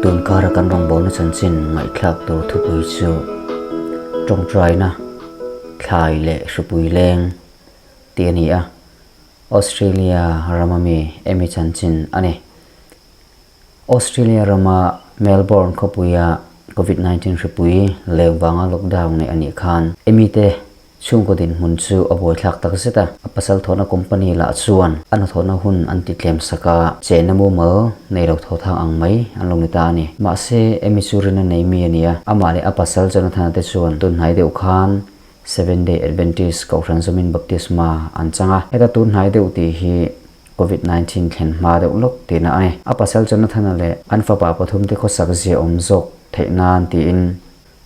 Tunkara kan rawngbawlna chanchin ngaihthlak tur thupui chu tawngtaina, thlai leh hripui leng tih a ni a, Australia rama mi Amy chanchin a ni. Australia rama Melbourne khawpuia Covid 19 hripui leng vanga lockdown neih a nih khan Amy te Chhungkaw dinhmun chu a buaithlak tak zet a, a pasal thawhna company lah chuan a hnathawhna hun an ti tlem sak a, chenna mumal nei lo thawthang ang mai an lo ni ta a ni. Mahse, Amy chu rin a nei mi a ni a, amah leh a pasal Jonathan-a te chuan tunhnai deuh khan Seventh Day Adventist Kohhran zawmin baptisma an chang a, heta tunhnai deuh tih hi Covid 19 thlen hma deuh lawk tihna a ni. A pasal Jonathan-a leh an fapa pathumte khawsak zia awm zawk theih nan tiin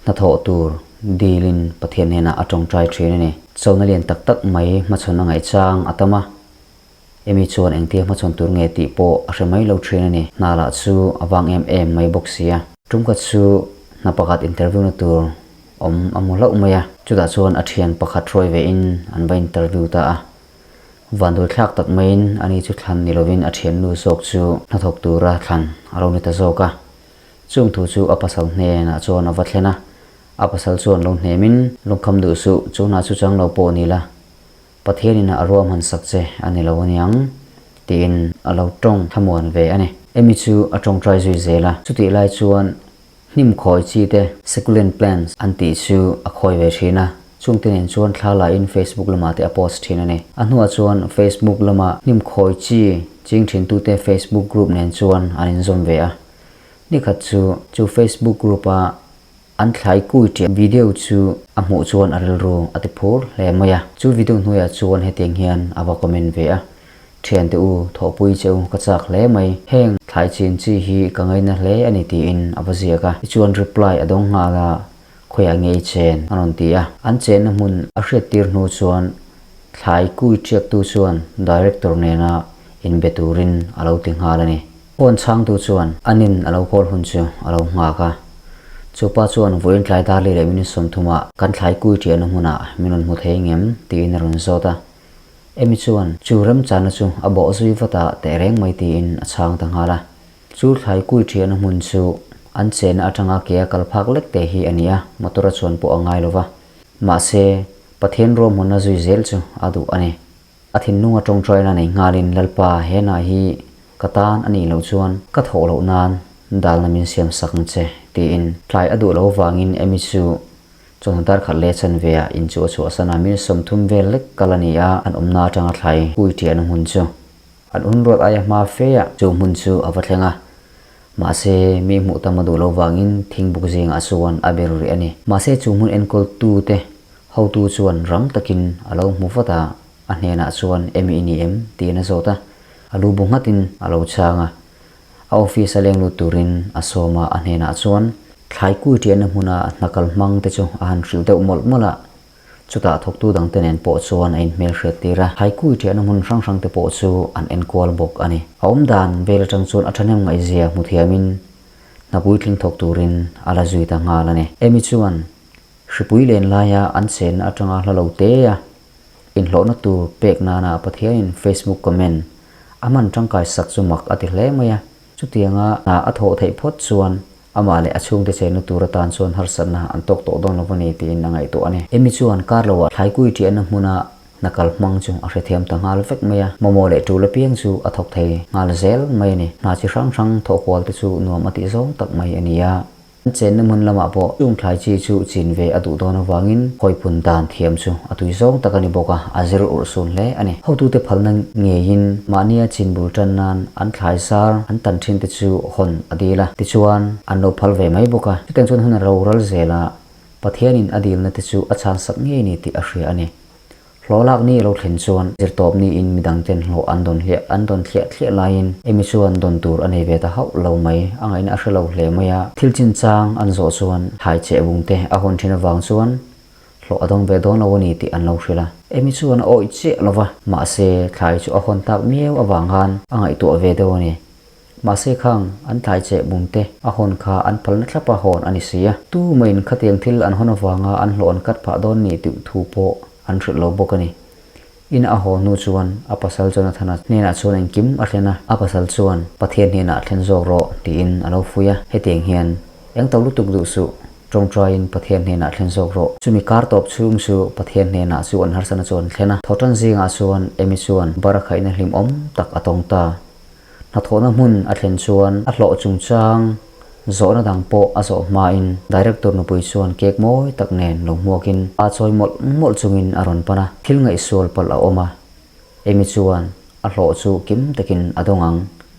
Hnathawh tur dilin Pathian hnenah a tawngtai thin a ni. Chona lian tak tak mai hmachhawn a ngaihchang a tam a, Amy chuan engtia hmachhawn tur nge tih pawh a hre mai lo thin a ni. Hna lah chu a vang em em mai bawk si a. Tumkhat chu hna pakhat interview na tur awm a hmu hlauh mai a, chutah chuan a thian pakhat hruai ve in an va interview ta a. Vanduaithlak tak maiin ani chu thlan ni lovin a thiannu zawk chu hnathawk tura thlan a lo ni ta zawk a. Chung thu chu a pasal hnenah chuan a va thlen a, a pasal chuan lo hnemin, Lungkham duh suh, chu hna chu chang lo pawh ni la, Pathianin a ruahman sak che a ni lo aniang, tiin a lo tawng thlamuan ve a ni. Amy chu a tawngtai zui zel a, chutih lai chuan hnim khawi chi te, succulent plants, an tih chu a khawi ve thin a, chungte nen chuan thla lain Facebook lamah te a post thin a ni. A hnuah chuan Facebook lama hnim khawi chi ching thintute Facebook group nen chuan an inzawm ve a. Nikhat chu chu Facebook group a an thlai kui ṭiah video chu a hmuh chuan a rilru a ti phur hle mai a. Chu video hnuaiah chuan hetiang hian a va comment ve a, Ṭhiante u, thawhpui che u ka chak hle mai. Heng thlai chin chi hi ka ngaina hle a ni tiin a va ziak a. Tichuan reply a dawng nghal a, Khawiah nge i chen? a rawn ti a. An chenna hmun a hriattir hnu chuan thlai kui ṭiaktu chuan director nena inbe turin a lo ti nghal a ni. Phone chhangtu chuan a nin a lo call hun chu a lo nghak a. Chupa chuan vawiin tlai dar leh leh minute sawmthumah kan thlai kui ṭiahna hmunah min rawn hmu thei ngem? tiin a rawn zawt a. Amy chuan chu remchana chu a bawh zui vat a teh reng mai tiin a chhang ta nghal a. Chu thlai kui ṭiahna hmun chu an chenna aṭanga ke a kal phak lek te hi a ni a, motor a chuan pawh a ngai lo va. Mahse, Pathian ruahmanna zui zel chu a duh a ni. A thinlung a tawngtaina nei nghalin Lalpa he hna hi ka tan a nih loh chuan ka thawh loh nan dalna min siam sak ang che tiin tlai a duh loh vangin Amy chu chawhnu dar khat leh chanve ah in chu a chhuahsan a, min 30 vel lek kal a ni a, an awmna atanga thlai hui ṭiahna hmun chu an hun ruat aia hma fe ah chu hmun chu a va thleng a, mahse mi hmuh tam a duh loh vangin thingbuk zingah chuan a ber rih a ni. Mahse chu hmun enkawl tute Hotu chuan rang takin a lo hmu vat a, a hnenah chuan Emy i ni em? tiin a zawt a, a lu bu nghatin a lo chhang a. A office a leng lut turin a sawm a, a hnenah chuan thlai kui ṭiahna hmuna hnakal hmang te chu a han hrilh deuh mawlh mawlh a, chutah thawktu dangte nen pawh chuan a inhmelhriat tir a, thlai kui ṭiahna hmun hrang hrang te pawh chu an enkual bawk a ni. A awmdan vel aṭang chuan a ṭhahnem ngaihzia hmu thiamin hna puitling thawk turin a la zui ta nghal a ni. Emy chuan Hripui len laia an chenna atanga hla lo te a inhlawhna tur pek nana Pathianin Facebook comment a hman tangkai sak chu mak a ti hle mai a. Chutianga hna a thawh theih phawt chuan amah leh a chhungte chenna tur atan chuan harsatna an tawk tawh dawn lo a ni tiin a ngaihtuah a ni. Amy chuan kar loah thlaikui ṭiahna hmuna hna kal hmang chu a hrethiam ta nghal vek mai a, mamawh leh ṭul apiang chu a thawk thei nghal zel mai a ni. Hna chi hrang hrang thawh kual te chu nuam a tih zawng tak mai a ni a. An chenna hmun lamah pawh chung thlai chi chu chin ve a duh dawn avangin hawipun dan thiam chu a tui zawng tak a ni bawk a, a zir urh sun hle a ni. Hotute phalna ngeiin mahnia chin bul tan nan an thlai zar an tan thin te chu hawn a dil a, tichuan an lo phal ve mai bawk a. Chutiang chuan hun a ro ral zel a, Pathianin a dilna te chu a chhansak ngei ni tih a hria a ni. Hlawh lak ni a lo thlen chuan zirtawp niin midang ten hlawh an dawn hliah an dawn thliah thliah laiin Amy chuan dawn tur a nei ve ta hauh lo mai, a ngaihna a hre lo hle mai a. Thil chinchang an zawh chuan thlai cheh bung te a hawn thin avang chuan hlawh a dawng ve dawn lo a ni tih an lo hrilh a. Amy chuan a awih chiah lo va, mahse thlai chu a hawn tak miau avang khan a ngaihtuah ve deuh a ni. Mahse khang an thlai cheh bung te a hawn kha an phalna thlapa hawn a ni si a. Tu maiin khatiang thil an hawn avanga an hlawh an kat phah dawn ni tih thu pawh an hrilh lo bawk a ni. Ina a haw hnu chuan a pasal Jonathana hnenah chuan engkim a thlen a, a pasal chuan Pathian hnenah thlen zawk rawh tiin a lo fuih a, hetiang hian eng to lutuk duh suh, tawngtaiin Pathian hnenah thlen zawk rawh. Chumi kar tawp chhung chu Pathian hnenah chu an harsatna chu an thlen a, thawhtan zingah chuan Amy chuan barakhaihna hlimawm tak a tawng ta. Hnathawhna hmun a thlen chuan a hlawh chungchang zawhna dang pawh a zawh hmain Director nupui chuan cake mawi tak nen lo hmuakin a chawi mawlh mawlh chungin a rawn pan a, thil ngaihsual palh a awm a, Amy chuan a hlawh chu kim takin a dawng ang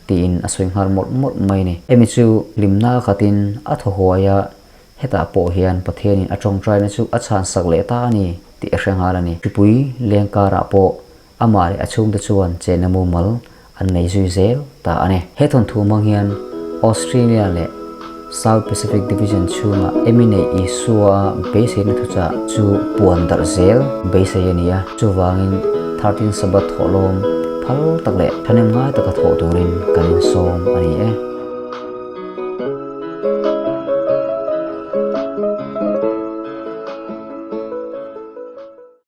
tiin a sawi nghal mawlh mawlh mai a ni. Amy chu hlimna khatin a thaw huai a, hetah pawh hian Pathianin a tawngtaina chu a chhansak leh ta a ni tih a hre nghal a ni. Hripui leng karah pawh Amah leh a chhungte chuan chenna mumal an nei zui zel ta a ni. He thawnthu hmang hian Australia leh South Pacific Division chhunga Amy neih Isua beiseina thuchah chu puan darh zel beisei a ni a, chuvangin 13 Sabbath thawhlawm phal tak leh thahnem ngai taka thawh turin kan insawm a ni e.